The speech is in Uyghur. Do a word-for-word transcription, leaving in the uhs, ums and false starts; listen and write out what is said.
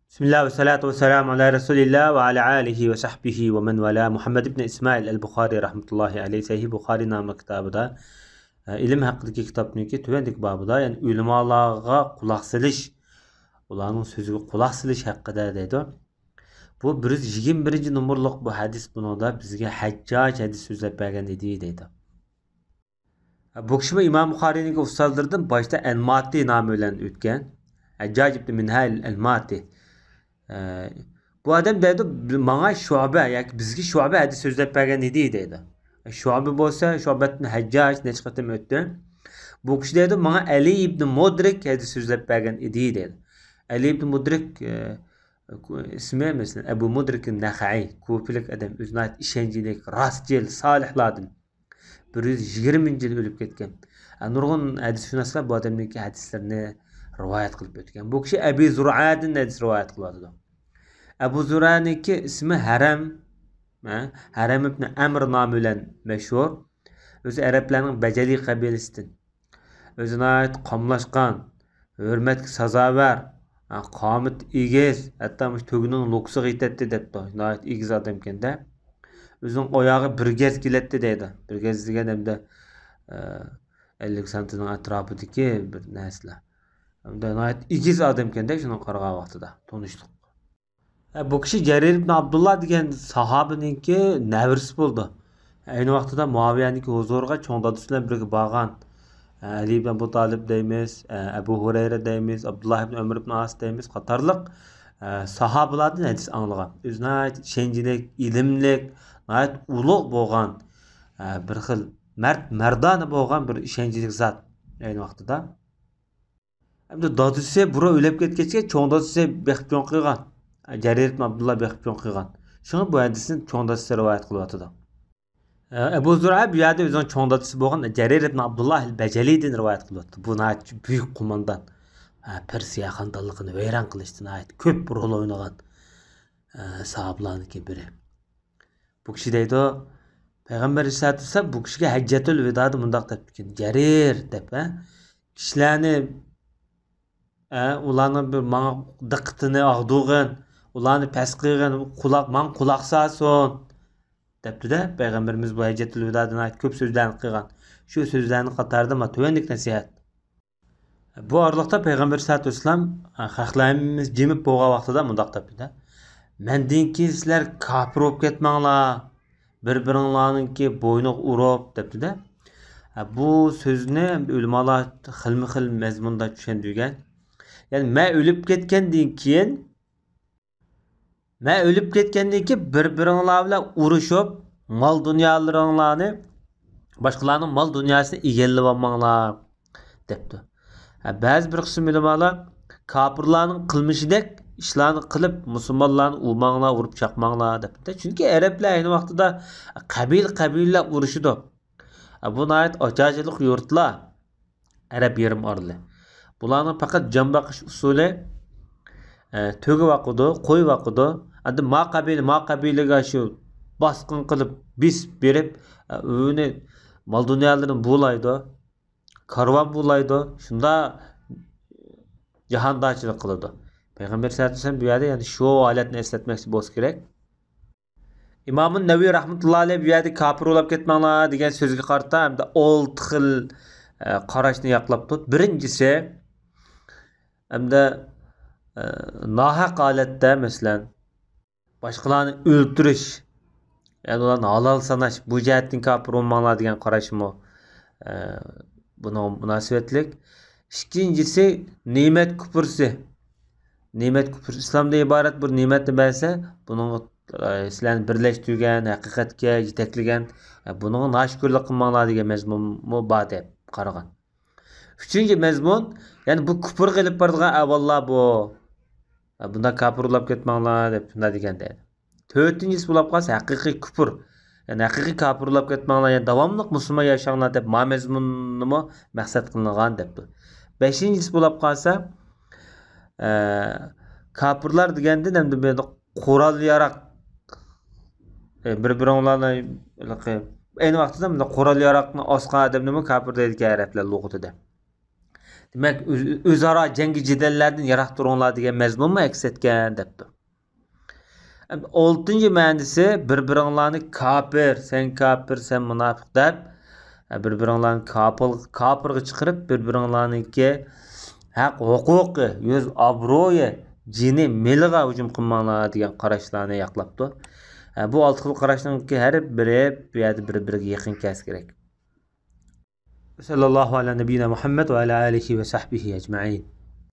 بىسمىللا ۋەسسالاتۇ ۋەسسالامۇ ئالا رەسۇلىللا ۋە ئالا ئالىھى ۋە سەھبىھى ۋە مەن ۋالا. مۇھەممەد ئىبن ئىسمائىل ئەل بۇخارى رەھمەتۇللاھى ئەلەيھ سەھىھ بۇخارى ناملىق كىتابىدا، ئە، ئىلىم ھەققىدىكى كىتابنىڭكى تۆۋەندىكى بابىدا، يەنى ئۆلىمالارغا قۇلاق سېلىش، ئۇلارنىڭ سۆزىگە قۇلاق سېلىش ھەققىدە دەيدۇ. بۇ بىر يۈز يىگىرمە بىرىنچى نومۇرلۇق بۇ ھەدىس، بۇنىڭدا بىزگە ھەججاج ھەدىس سۆزلەپ بەرگەن ئىدى دەيدۇ. بۇ كىشىمۇ ئىمام بۇخارىينىڭكى ئۇستازلىرىدىن باشتا ئەنماتى نامى بىلەن ئۆتكەن. ھەججاج ئىبن مىنھال ئەنماتى. ئە، بۇ ئادەم دەيدۇ، ماڭا شۇبە ياكى بىزگە شۇبە ھەدىس سۆزلەپ بەرگەن ئىدى دەيدۇ. شۇبە بولسا، شۇبەتتىن ھەججاج نەچچە قېتىم ئۆتتى. بۇ كىشى دەيدۇ، ماڭا ئەلى ئىبن مۇدرىك ھەدىس سۆزلەپ بەرگەن ئىدى دەيدۇ. ئەلى ئىبن مۇدرىك، ئە، ئىسمى مەسىلەن، ئەبۇ مۇدرىك نەخەئى، كۇفىلىك ئادەم، ئۆزى ناھايىتى ئىشەنچلىك، راستچىل، سالىھلاردىن. بىر يۈز يىگىرمىنچى يىلى ئۆلۈپ كەتكەن. ئە، نۇرغۇن ھەدىسشۇناسلار بۇ ئادەمنىڭكى ھەدىسلىرىنى رىۋايەت قىلىپ ئۆتكەن. بۇ كىشى ئەبى زۇرئەدىن ھەدىس رىۋايەت قىلىۋاتىدۇ. ئەبۇ زۇرئەنىڭكى ئىسمى ھەرەم، ھە؟ ھەرەم ئىبن ئەمر نامى بىلەن مەشھۇر. ئۆزى ئەرەبلەرنىڭ بەجەلى قەبىلىسىدىن. ئۆزى ناھايىتى قاملاشقان، ھۆرمەتكە سازاۋەر، ھە، قامىتى ئېگىز، ھەتتا مۇشۇ تۆگىنىڭ لوكىسىغا يېتەتتى دەپتۇ. ناھايىتى ئېگىز ئادەمكەن-دە. ئۆزىنىڭ ئاياغى بىر گەز كېلەتتى دەيدۇ. بىر گەز دېگەن ئەمدى، ئە، ئەللىك سانتىنىڭ ئەتراپىدىكى بىر نەرسىلەر. ئەمدى ناھايىتى ئېگىز ئادەمكەن-دە، شۇنىڭغا قارىغان ۋاقتىدا تونۇشلۇق. ھە، بۇ كىشى جەرىر ئىبن ئابدۇللا دېگەن ساھابىنىڭكى نەۋرىسى بولىدۇ. ئەينى ۋاقتىدا مۇئاۋىيەنىڭكى ھۇزۇرىغا چوڭ دادىسى بىلەن بىرگە بارغان. ئەلى ئىبن ئەبۇ تالىپ دەيمىز، ئەبۇ ھۇرەيرە دەيمىز، ئابدۇللا ئىبن ئۆمەر ئىبن ئاس دەيمىز قاتارلىق، ئە، ساھابىلاردىن ھەدىس ئاڭلىغان. ئۆزى ناھايىتى ئىشەنچلىك، ئىلىملىك، ناھايىتى ئۇلۇغ بولغان، ئە، بىر خىل مەرد، مەردانە بولغان بىر ئىشەنچلىك زات ئەينى ۋاقتىدا. ئەمدى دادىسى بۇرۇن ئۆلۈپ كەتكەچكە، چوڭ دادىسى بېقىپ چوڭ قىلغان. جەرىر ئىبن ئابدۇللا بېقىپ چوڭ قىلغان. شۇڭا بۇ ھەدىسنى چوڭ دادىسى رىۋايەت قىلىۋاتىدۇ. ئەبۇ زۇرئە بۇ يەردە ئۆزىنىڭ چوڭ دادىسى بولغان جەرىر ئىبن ئابدۇللا ئەل بەجەلىدىن رىۋايەت قىلىۋاتىدۇ. بۇ ناھايىتى بۈيۈك قوماندان. پەرسىيە خاندانلىقىنى ۋەيران قىلىشتا ناھايىتى كۆپ رول ئوينىغان، ئە، ساھابىلارنىڭكى بىرى. بۇ كىشى دەيدۇ، پەيغەمبەر ئەلەيھىسسالاتۇ ۋەسسالام بۇ كىشىگە ھەججەتۇل ۋىدادا مۇنداق دەپتىكەن، جەرىر دەپ، ھە؟ كىشىلەرنى، ھە، ئۇلارنىڭ بىر ماڭا دىققىتىنى ئاغدۇرغىن، ئۇلارنى پەس قىلغىن، قۇلاق، ماڭا قۇلاق سالسۇن، دەپتۇ-دە. پەيغەمبىرىمىز بۇ ھەججەتۇل ۋىدادا ناھايىتى كۆپ سۆزلەرنى قىلغان. شۇ سۆزلەرنىڭ قاتارىدا مانا تۆۋەندىكى نەسىھەت. بۇ ئارىلىقتا پەيغەمبەر ئەلەيھىسسالاتۇ ۋەسسالام، خەقلەر ھەممىمىز جىمىپ بولغان ۋاقتىدا مۇنداق دەپتۇ-دە، مەندىن كېيىن سىلەر كاپىر بولۇپ كەتمەڭلار، بىر بىرىڭلارنىڭكى بوينىغا ئۇرۇپ دەپتۇ-دە. بۇ سۆزنى ئۆلىمالار خىلمۇ خىل مەزمۇندا چۈشەندۈرگەن. يەنى مەن ئۆلۈپ كەتكەندىن كېيىن مەن ئۆلۈپ كەتكەندىن كېيىن بىر بىرىڭلار بىلەن ئۇرۇشۇپ، مال دۇنيالىرىڭلارنى، باشقىلارنىڭ مال دۇنياسىنى ئىگىلىۋالماڭلار دەپتۇ. ھە، بەزى بىر قىسىم ئۆلىمالار كاپىرلارنىڭ قىلمىشىدەك ئىشلارنى قىلىپ، مۇسۇلمانلارنى ئۇرماڭلار، ئۇرۇپ چاقماڭلار دەپتۇ. چۈنكى ئەرەبلەر ئەينى ۋاقتىدا قەبىلە قەبىلىلەر ئۇرۇشىدۇ. ھە، بۇ ناھايىتى ئاچارچىلىق يۇرتلار. ئەرەب يېرىم ئارىلى. بۇلارنىڭ پەقەت جان باقىش ئۇسۇلى، ئە، تۆگە باقىدۇ، قوي باقىدۇ. ئەمدى ما قەبىلە، ما قەبىلىگە شۇ باسقۇن قىلىپ، بېسىپ بېرىپ، ئە، ئۇنى مال دۇنيالىرىنى بۇلايدۇ، كارۋان بۇلايدۇ، شۇنداق جاھاندارچىلىق قىلىدۇ. پەيغەمبەر سەللەللاھۇ ئەلەيھى ۋەسەللەم بۇ يەردە يەنە شۇ ھالەتنى ئەسلەتمەكچى بولسا كېرەك. ئىمامۇ نەۋەۋى رەھمەتۇللاھى ئەلەيھى بۇ يەردە كاپىر بولاپ كەتمەڭلار دېگەن سۆزگە قارىتا ھەمدە ئالتە خىل، ئە، قاراشنى ياقلاپتۇ. بىرىنچىسى، ھەمدە، ئە، ناھەق ھالەتتە، مەسىلەن، باشقىلارنى ئۆلتۈرۈش، يەنى ئۇلارنى ھالال ساناش، بۇ جەھەتتىن كاپىر بولماڭلار دېگەن قاراشمۇ، ئە، بۇنىڭغا مۇناسىۋەتلىك. ئىككىنچىسى، نېمەت كۇپۇرسى. نېمەت كۇپۇر ئىسلامدىن ئىبارەت بىر نېمەتنى بەرسە، بۇنىڭغا، ئە، سىلەرنى بىرلەشتۈرگەن، ھەقىقەتكە يېتەكلىگەن، ئە، بۇنىڭغا ناشۈكۈرلۈك قىلماڭلار دېگەن مەزمۇنمۇ بار دەپ قارىغان. ئۈچىنچى مەزمۇن، يەنى بۇ كۇپۇرغا ئېلىپ بارىدىغان ئەھۋاللار بۇ. ئە، بۇنداق كاپىر بولاپ كەتمەڭلار دەپ شۇنداق دېگەن دەيدۇ. تۆتىنچىسى بولاپ قالسا ھەقىقىي كۇپۇر. يەنى ھەقىقىي كاپىر بولاپ كەتمەڭلار، يەنى داۋاملىق مۇسۇلمان ياشاڭلار دەپ ما مەزمۇننىمۇ مەقسەت قىلىنغان دەپتۇ. بەشىنچىسى بولاپ قالسا، ئە، كاپىرلار دېگەندىن ئەمدى بۇ يەردە قورال ياراق، ئە، بىر بىرىڭلارنى ھېلىقى، ئەينى ۋاقتىدا مۇنداق قورال ياراقنى ئاسقان ئادەمنىمۇ كاپىر دەيدىكەن ئەرەبلەر لۇغىتىدە. دېمەك، ئۆز-، ئۆزئارا جەڭگى جېدەللەردىن يىراق تۇرۇڭلار دېگەن مەزمۇنمۇ ئەكس ئەتكەن دەپتۇ. ئالتىنچى مەنىسى، بىر-بىرىڭلارنى كاپىر، سەن كاپىر، سەن مۇناپىق دەپ، بىر-بىرىڭلارنى كاپىر، كاپىرغا چىقىرىپ، بىر-بىرىڭلارنىڭكى ھەق ھوقۇقى، يۈز ئابرۇيى، جېنى، مېلىغا ھۇجۇم قىلماڭلار دېگەن قاراشلارنى ياقلاپتۇ. بۇ ئالتە خىل قاراشنىڭكى ھەر بىرى بۇ يەردە بىر-بىرىگە يېقىن كەلسە كېرەك. سەللەللاھۇ ئەلا نەبىييىنا مۇھەممەد ۋە ئەلا ئالىھى ۋە سەھبىھى ئەجمەئىن.